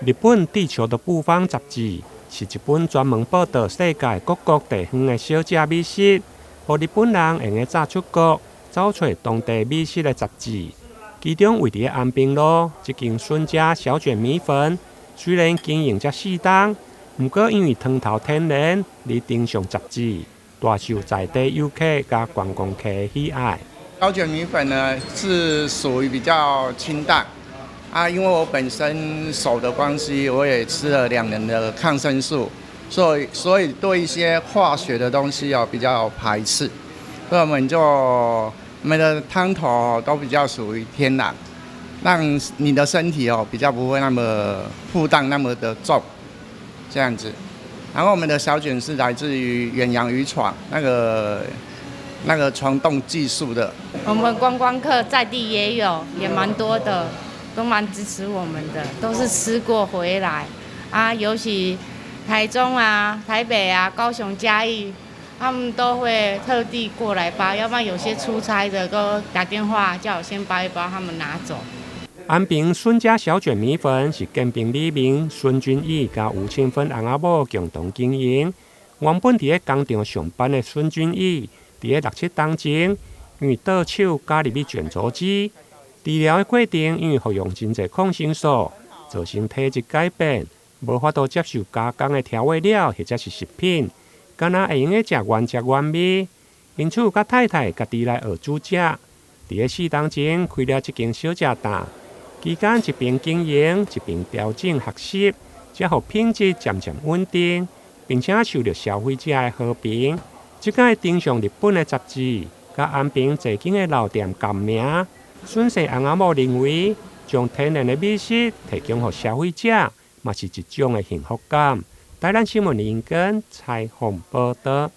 日本《地球的布方》雜誌是一本專門報導世界各國地方的小食美食，予日本人會用早出國走揣當地美食的雜誌。其中位佇咧安平路這間孫家小卷米粉，雖然經營才四冬，毋過因為湯頭天然，而登上雜誌，大受在地遊客佮觀光客的喜愛。小卷米粉呢是屬於比較清淡。啊，因為我本身手的關係，我也吃了2年的抗生素，所以對一些化學的東西哦比較排斥，所以我們的湯頭都比較屬於天然，讓你的身體哦比較不會那麼負擔那麼的重，這樣子。然後我們的小卷是來自於遠洋漁船那個傳統技術的。我們觀光客在地也有，也蠻多的。都蠻支持我們的，都是吃過回來啊，尤其台中啊、台北啊、高雄、嘉義，他們都會特地過來包，要不然有些出差的都打電話叫我先包一包，他們拿走。安平孫家小卷米粉是建平里民孫君義佮吳清芬翁仔某共同經營。原本佇咧工廠上班的孫君義，佇咧六七冬前，因為倒手加入去卷軸機。治療的過程，因為服用真濟抗生素，造成體質改變，無法度接受加工的調味料或者是食品，干焦會用得食原汁原味。因此，佮太太家己來學煮食。佇咧四冬前開了這間小食檔，期間一邊經營，一邊調整學習，才予品質漸漸穩定，並且受著消費者的好評。這擺登上日本的雜誌，佮安平濟間的老店共名。孫姓翁仔某認為，將天然的美食提供予消費者，嘛是一種的幸福感。台南新聞林根採訪報導。